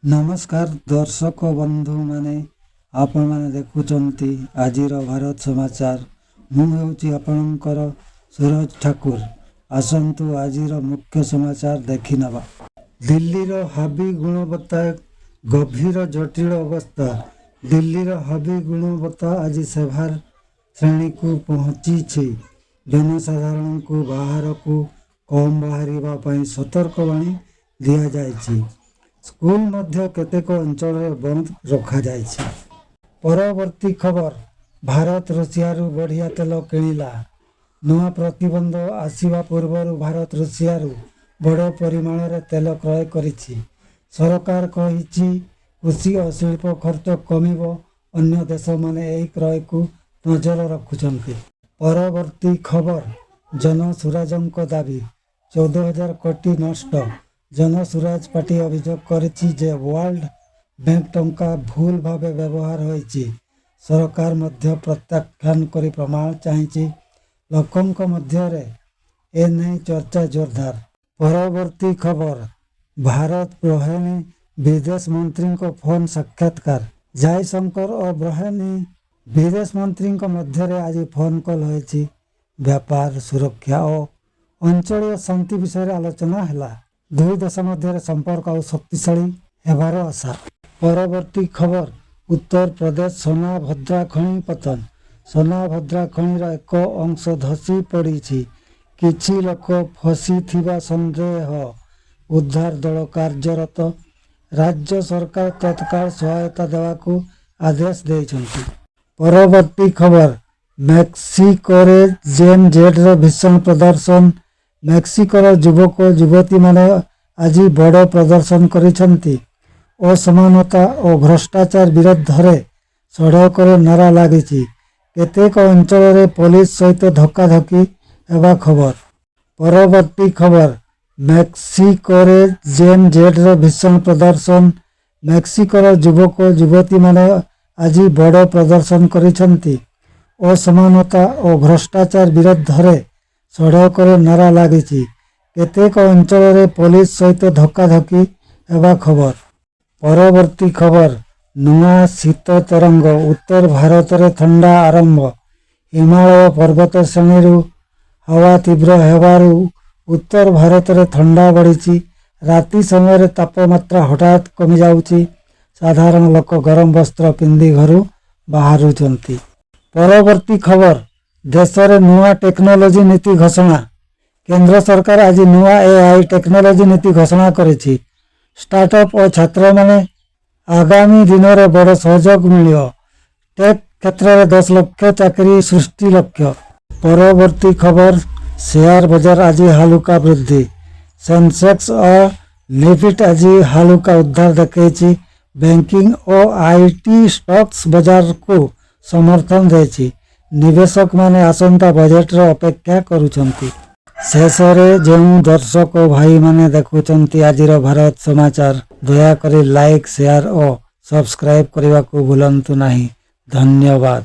ନମସ୍କାର ଦର୍ଶକ ବନ୍ଧୁମାନେ, ଆପଣମାନେ ଦେଖୁଛନ୍ତି ଆଜିର ଭାରତ ସମାଚାର। ମୁଁ ହେଉଛି ଆପଣଙ୍କର ସୁରଜ ଠାକୁର। ଆସନ୍ତୁ, ଆଜିର ମୁଖ୍ୟ ସମାଚାର ଦେଖିନେବା। ଦିଲ୍ଲୀର ହାୱା ଗୁଣବତ୍ତା ଗଭୀର ଜଟିଳ ଅବସ୍ଥା। ଦିଲ୍ଲୀର ହାୱା ଗୁଣବତ୍ତା ଆଜି ସିଭିୟର ଶ୍ରେଣୀକୁ ପହଞ୍ଚିଛି। ଜନସାଧାରଣଙ୍କୁ ବାହାରକୁ କମ୍ ବାହାରିବା ପାଇଁ ସତର୍କବାଣୀ ଦିଆଯାଇଛି। ସ୍କୁଲ ମଧ୍ୟ କେତେକ ଅଞ୍ଚଳରେ ବନ୍ଦ ରଖାଯାଇଛି। ପରବର୍ତ୍ତୀ ଖବର, ଭାରତ ରୁଷିଆରୁ ବଢ଼ିଆ ତେଲ କିଣିଲା। ନୂଆ ପ୍ରତିବନ୍ଧ ଆସିବା ପୂର୍ବରୁ ଭାରତ ରୁଷିଆରୁ ବଡ଼ ପରିମାଣରେ ତେଲ କ୍ରୟ କରିଛି। ସରକାର କହିଛି, କୃଷି ଓ ଶିଳ୍ପ ଖର୍ଚ୍ଚ କମିବ। ଅନ୍ୟ ଦେଶମାନେ ଏହି କ୍ରୟକୁ ନଜର ରଖୁଛନ୍ତି। ପରବର୍ତ୍ତୀ ଖବର, ଜନ ସୁରାଜଙ୍କ ଦାବି, 14,000 କୋଟି ନଷ୍ଟ। ଜନ ସୁରାଜ ପାର୍ଟି ଅଭିଯୋଗ କରିଛି ଯେ ୱାର୍ଲଡ ବ୍ୟାଙ୍କ ଟଙ୍କା ଭୁଲ ଭାବେ ବ୍ୟବହାର ହୋଇଛି। ସରକାର ମଧ୍ୟ ପ୍ରତ୍ୟାଖ୍ୟାନ କରି ପ୍ରମାଣ ଚାହିଁଛି। ଲୋକଙ୍କ ମଧ୍ୟରେ ଏନେଇ ଚର୍ଚ୍ଚା ଜୋରଦାର। ପରବର୍ତ୍ତୀ ଖବର, ଭାରତ ବ୍ରହେନୀ ବିଦେଶ ମନ୍ତ୍ରୀଙ୍କ ଫୋନ ସାକ୍ଷାତକାର। ଜୟଶଙ୍କର ଓ ବ୍ରହେନୀ ବିଦେଶ ମନ୍ତ୍ରୀଙ୍କ ମଧ୍ୟରେ ଆଜି ଫୋନ କଲ୍ ହୋଇଛି। ବ୍ୟାପାର, ସୁରକ୍ଷା ଓ ଅଞ୍ଚଳୀୟ ଶାନ୍ତି ବିଷୟରେ ଆଲୋଚନା ହେଲା। ଦୁଇ ଦେଶ ମଧ୍ୟରେ ସମ୍ପର୍କ ଆଉ ଶକ୍ତିଶାଳୀ ହେବାର ଆଶା। ପରବର୍ତ୍ତୀ ଖବର, ଉତ୍ତରପ୍ରଦେଶ ସୋନାଭଦ୍ରା ଖଣି ପତନ। ସୋନାଭଦ୍ରା ଖଣିର ଏକ ଅଂଶ ଧସି ପଡ଼ିଛି। କିଛି ଲୋକ ଫସିଥିବା ସନ୍ଦେହ। ଉଦ୍ଧାର ଦଳ କାର୍ଯ୍ୟରତ। ରାଜ୍ୟ ସରକାର ତତ୍କାଳ ସହାୟତା ଦେବାକୁ ଆଦେଶ ଦେଇଛନ୍ତି। ପରବର୍ତ୍ତୀ ଖବର, ମେକ୍ସିକୋରେ ଜେନ୍ ଜେଡ୍ର ଭୀଷଣ ପ୍ରଦର୍ଶନ। ମେକ୍ସିକୋର ଯୁବକ ଯୁବତୀମାନେ ଆଜି ବଡ଼ ପ୍ରଦର୍ଶନ କରିଛନ୍ତି। ଅସମାନତା ଓ ଭ୍ରଷ୍ଟାଚାର ବିରୋଧରେ ସଡ଼କରେ ନାରା ଲାଗିଛି। କେତେକ ଅଞ୍ଚଳରେ ପୋଲିସ ସହିତ ଧକ୍କାଧକ୍କି ହେବା ଖବର। ପରବର୍ତ୍ତୀ ଖବର, ମେକ୍ସିକୋରେ ଜେନ୍ ଜେଡ୍ର ଭୀଷଣ ପ୍ରଦର୍ଶନ। ମେକ୍ସିକୋର ଯୁବକ ଯୁବତୀମାନେ ଆଜି ବଡ଼ ପ୍ରଦର୍ଶନ କରିଛନ୍ତି। ଅସମାନତା ଓ ଭ୍ରଷ୍ଟାଚାର ବିରୋଧରେ ସଡ଼କରେ ନାରା ଲାଗିଛି। କେତେକ ଅଞ୍ଚଳରେ ପୋଲିସ ସହିତ ଧକ୍କାଧକ୍କି ହେବା ଖବର। ପରବର୍ତ୍ତୀ ଖବର, ନୂଆ ଶୀତ ତରଙ୍ଗ। ଉତ୍ତର ଭାରତରେ ଥଣ୍ଡା ଆରମ୍ଭ। ହିମାଳୟ ପର୍ବତ ଶ୍ରେଣୀରୁ ହାୱା ତୀବ୍ର ହେବାରୁ ଉତ୍ତର ଭାରତରେ ଥଣ୍ଡା ବଢ଼ିଛି। ରାତି ସମୟରେ ତାପମାତ୍ରା ହଠାତ୍ କମିଯାଉଛି। ସାଧାରଣ ଲୋକ ଗରମ ବସ୍ତ୍ର ପିନ୍ଧି ଘରୁ ବାହାରୁଛନ୍ତି। ପରବର୍ତ୍ତୀ ଖବର, ଦେଶରେ ନୂଆ ଟେକ୍ନୋଲୋଜି ନୀତି ଘୋଷଣା। କେନ୍ଦ୍ର ସରକାର ଆଜି ନୂଆ ଏଆଇ ଟେକ୍ନୋଲୋଜି ନୀତି ଘୋଷଣା କରିଛି। ଷ୍ଟାର୍ଟଅପ୍ ଓ ଛାତ୍ରମାନେ ଆଗାମୀ ଦିନରେ ବଡ଼ ସହଯୋଗ ମିଳିବ। ଟେକ୍ କ୍ଷେତ୍ରରେ 10 ଲକ୍ଷ ଚାକିରି ସୃଷ୍ଟି ଲକ୍ଷ୍ୟ। ପରବର୍ତ୍ତୀ ଖବର, ସେୟାର ବଜାର ଆଜି ହାଲୁକା ବୃଦ୍ଧି। ସେନ୍ସେକ୍ସ ଓ ନିଫ୍ଟି ଆଜି ହାଲୁକା ଉଦ୍ଧାର ଦେଖାଇଛି। ବ୍ୟାଙ୍କିଂ ଓ IT stocks ବଜାରକୁ ସମର୍ଥନ ଦେଇଛି। ନିବେଶକମାନେ ଆସନ୍ତା ବଜେଟର ଅପେକ୍ଷା କରୁଛନ୍ତି। ଶେଷରେ ଯେଉଁ ଦର୍ଶକ ଭାଇମାନେ ଦେଖୁଛନ୍ତି ଆଜିର ଭାରତ ସମାଚାର, ଦୟାକରି ଲାଇକ୍, ସେୟାର ଓ ସବସ୍କ୍ରାଇବ୍ କରିବାକୁ ଭୁଲନ୍ତୁ ନାହିଁ। ଧନ୍ୟବାଦ।